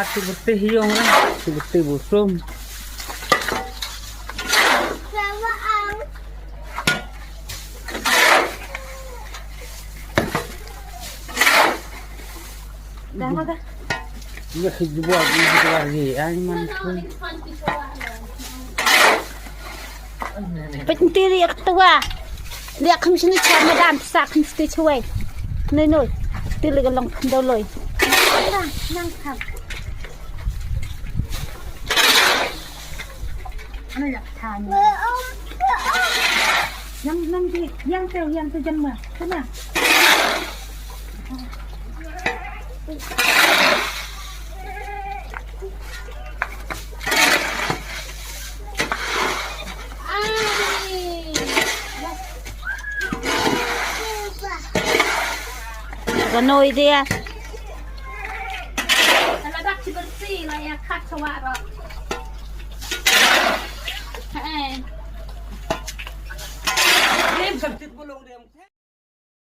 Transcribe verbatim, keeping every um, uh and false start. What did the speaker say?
Ti beti hiong lah. Ti beti busum. Dah lah dah. Iya, kejual, kejual lagi. Ay, man. Pynti ri ak tuwa. Ri ak kham sini cha madan sa kham sti chwe. Noi noi. Ti ri ka long pyndaw loi. Nang nang kham. Ano yak than. Yang yang ti yang teo yang teo jam ma. Tena. Ganoi dia. Ala dak ci bersih lah ya kat sawak ro. Hei. Lim sakit belum dia.